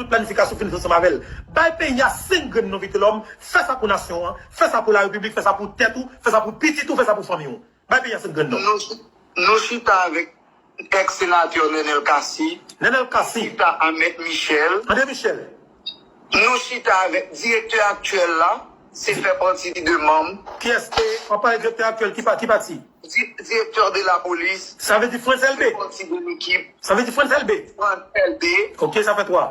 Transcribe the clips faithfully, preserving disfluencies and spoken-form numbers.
Tout planifikasyon fin ansanm avè l. Bay peyi a senk grenn non, Vitelòm. Fè sa pou nasyon an, fè sa pou larepiblik, fè sa pou tèt ou, fè sa pou pitit ou, fè sa pou fanmi w. Bay peyi a senk grenn non. Nou, nou chita avèk èks senatè Nenel Cassy. Nenel Cassy. Chita a Mèt Michel. André Michel. Nou chita avèk direktè aktyèl la, se fè pati de manm. Kiyès, e, an pale direktè aktyèl, ki pa, ki pati? Di-, direktè de la polis. Sa vle di Frantz Elbé. Fè pati de lekip. Sa vle di Frantz Elbé. Frantz Elbé. Ok, sa fè twa.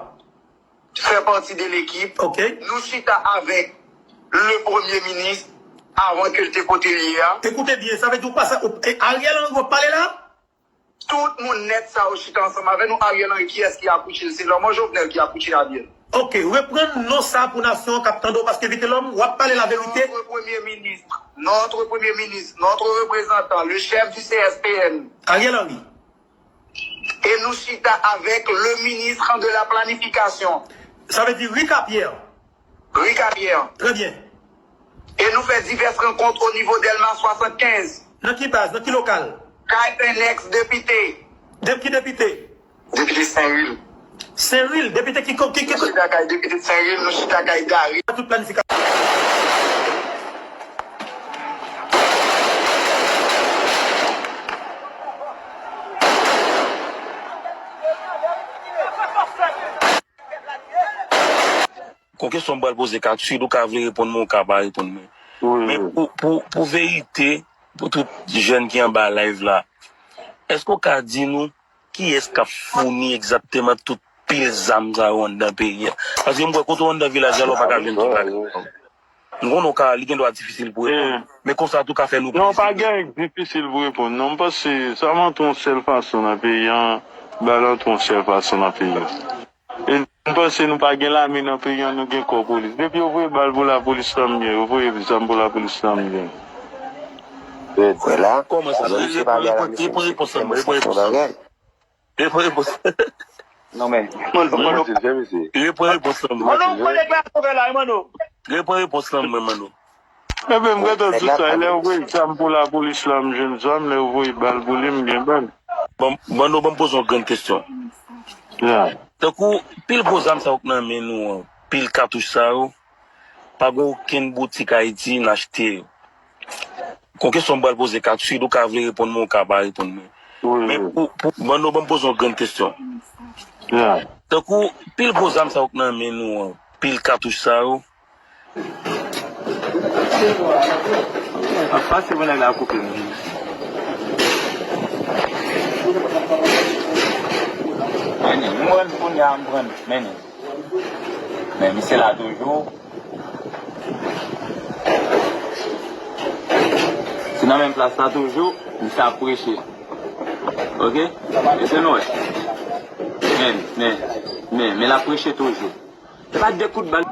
Fè pati de lekip. Ok. Nou chita avèk le premye minis avan ke l te kote l ye a. Ekoute byen, sa vle di ou pase, ou, e Ariel Henry w ap pale la? Tout moun nèt sa yo chita ansanm avè nou. Ariel Henry, kiyès ki akouche l? Se Lanmò Jovenel ki akouche Ariel. Ok, reprann non sa pou nasyon an k ap tande w, paske Vitelòm, w ap pale laverite. Notre premier ministre, notre premier ministre, notre représentant, le chef du C S P N. Ariel Henry. E nou chita avèk le ministre de la planification. Sa vle di Ricapierre. Ricapierre. Trè byen. E nou fè divès rankont o nivo Dèlma swasannkenz. Nan ki baz, nan ki lokal? Kay yon èks depite. De ki depite? Depite Senril. Senril, depite ki, ki, ki, nou chita kay depite Senril, nou chita kay Gary. Tout planifikasyon. Gon kesyon m pral poze, Cassy, ou ka vle reponn mwen, ou ka pa reponn mwen. Men pou, pou, pou verite, pou tout jèn ki anba live la, èske w ka di nou kiyès k ap founi egzakteman tout pil zam sa yo anndan peyi a? Paske m kwè kote w anndan vilaj la, ou pa ka jwenn tout bagay. M konnen w ka, li gen dwa difisil pou reponn, men konsa tou ka fè nou plezi. Non, pa gen difisil pou reponn. Non, m panse sa m antre yon sèl fason nan peyi an, ba l antre yon sèl fason nan peyi an. E m panse nou pa gen lame nan peyi an, nou gen kò polis. Depi yo voye bal pou lapolis la, m gen. Yo voye zam pou lapolis la, m gen. Vwala. Kòman sa? Alò, misye pa gen lame, se misye ki fè mwen santi yon bagay. Repran repons. Non, men. Mano, Mano. Repran repons lan, mwen. Mano, mwen deklarasyon fè la, Mano. Repran repons lan, mwen, Mano. Ebyen, m gentan di sa, lè yo voye zam pou lapolis la, m jwenn zam, lè yo voye bal pou li, m gen bal. Bon, Mano, ban m poze yon grenn kesyon. Ya. Tankou, pil gwo zam sa yo k nan men nou an, pil katouch sa yo, pa gen okenn boutik Ayiti n achte yo. Gon kesyon m pral poze, Cassy, ou ka vle reponn mwen, ou ka pa reponn mwen. Men pou, pou, Mano, ban m poze yon grenn kesyon. Ya. Tankou, pil gwo zam sa yo k nan men nou an, pil katouch sa yo, Ap pase pou nèg la koupe m. Men, m wè l kounye a, m pran l. Men, men misye la toujou. Se nan menm plas la toujou, misye ap preche. Ok? Mesye nou wè. Men, men, men, men l ap preche toujou. Se pa de kout bal.